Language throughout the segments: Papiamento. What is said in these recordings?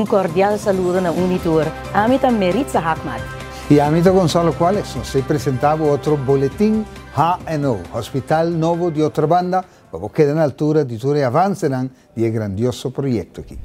Un kordial saludo na un i tur. Ami ta Meritza Haakmat. I ami ta Gonzalo Cuales. Nos ta presentá bo otro boletin HNO, Hospital Nobo di Otrobanda, pa bo keda na altura di tur e avansenan di e grandioso proyekto aki.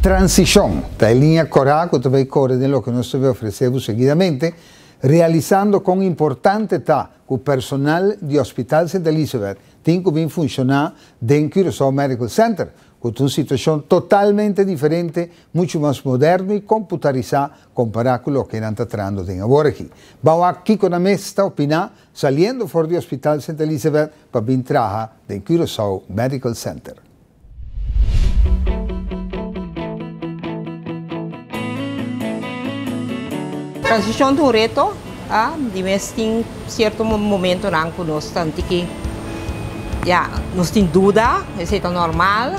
Transishon ta e liña kòrá ku ta bai kore den loke nos ta bai ofresé bo seguidamente, realisando kon importante ta ku personal di Hospital Sint Elisabeth tin ku bin funshoná den Curaçao Medical Center, ku ta un situashon totalmente diferente, muchu mas moderno i komputarisá kompará ku loke nan ta trahando den awor aki. Ban wak kiko nan mes ta opiná saliendo for di Hospital Sint Elisabeth pa bin traha den Curaçao Medical Center. Transishon ta un reto, di mes tin sierto momentonan ku nos ta tiki, ya, nos tin duda, esei ta normal,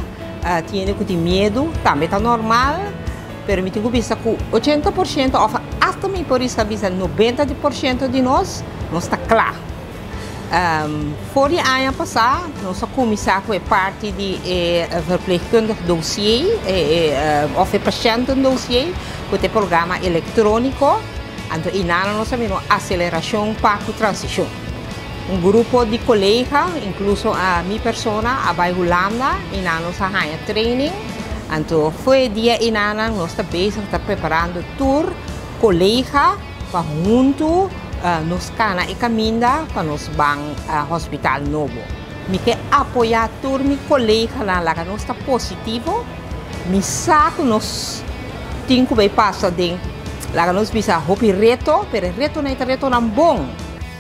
tin hende ku tin miedu, tambe ta normal, pero mi tin ku bisa ku 80% òf asta mi por riska bisa 90% di nos, nos ta kla. For di aña pasá nos a kuminsá ku e parti di e verpleegkundig dossier òf e patiëntendossier ku ta e programa elektróniko. Anto einan nos a mira un aselerashon pa ku transishon. Un grupo di kolega, inkluso mi persona, a bai Hulanda einan nos a haña training. Anto for e dia einan nos ta bezig ta preparando tur kolega. Pa huntu nos kana e kaminda pa nos ban hospital nobo. Mi ke apoyá tur mi koleganan laga nos ta positivo. Mi sa ku nos tin ku bai pasa den laga nos bisa hopi reto, pero e retonan e ta retonan bon.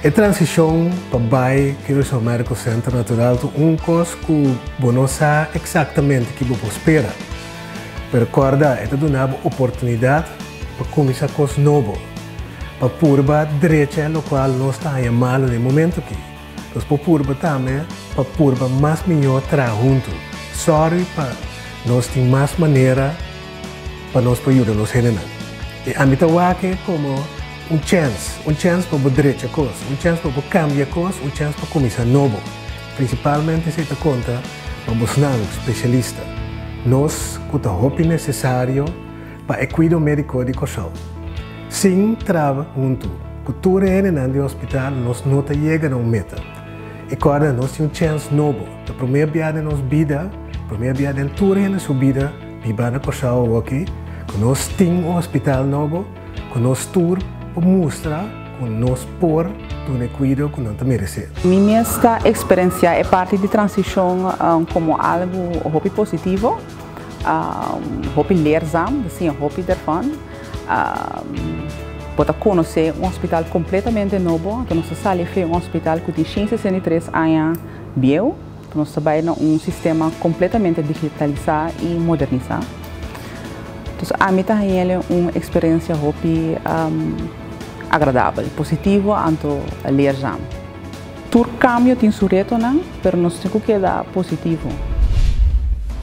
E transishon pa bai Curaçao Medical Center natural ta un kos ku bo no sa eksaktamente ki bo por spera. Pero kòrda, e ta duna bo oportunidat pa kuminsá kos nobo, pa purba drecha e lokual nos ta haña malu na e momentu akí. Nos por purba tambe pa purba mas mihó traha huntu. Sòru pa nos tin mas manera pa nos por yuda nos hendenan. I ami ta wak e komo un chèns, un chèns pa bo drecha kos, un chèns pa bo kambia kos, un chèns pa kuminsá nobo. Prinsipalmente esei ta konta pa bosnan spesialista, nos ku ta hopi nesesario pa e kuido médiko di Kòrsou. Sin traba huntu ku tur e hendenan di hospital nos no ta yega na un meta. I kòrda nos tin un chèns nobo, ta promé bia den nos bida, promé bia den tur hende su bida biba na Kòrsou awoki, ku nos tin un hospital nobo, ku nos tur por mustra ku nos por duna e kuido ku nan ta meresé. Mi mes ta eksperensiá e parti di transishon komo algu hopi positivo, hopi leerzaam, ta siña hopi dervan. Bo ta konosé un hospital kompletamente nobo, anto nos ta sali fe un hospital ku tin 163 aña bieu, nos ta bai na un sistema kompletamente digitalisá i modernisá. Entonces ami ta hañ'el un eksperensia hopi agradabel, positivo anto leerzaam. Tur kambio tin su retonan, pero nos tin ku keda positivo.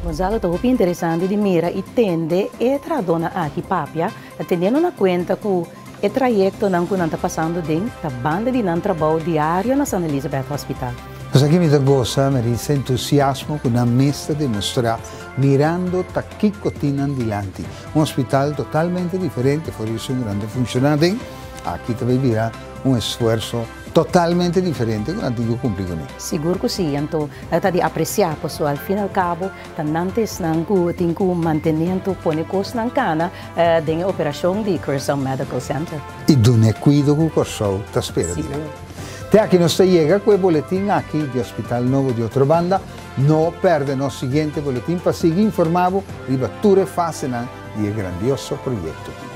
Gonzalo, ta hopi interesante di mira i tende e trahadónan aki papia, teniendo na kuenta ku e trayektonan ku nan ta pasando den ta banda di nan trabou diario na San Elisabeth Hospital. Nos aki mi ta gosa Marisa entusiasmo ku nan mes ta demostrá mirando ta kiko tin nan dilanti. Un hospital totalmente diferente for di esun ku nan ta funshoná den, aki ta bay bira un esfuerso totalmente diferente ku nan tin ku kumpli kuné. Sigur ku si, anto ta di apresiá pasobra al fin al kabo ta nan ta esnan ku tin ku mantené anto pone kosnan kana den e operashon di Curaçao Medical Center. I duna e kuido ku Kòrsou ta spera di nan. Te aki nos ta yega ku e boletin aki di Hospital Nobo di Otrobanda. No pèrdè nos siguiente boletin pa sigui informá bo riba tur e fasenan di e grandioso proyekto aki.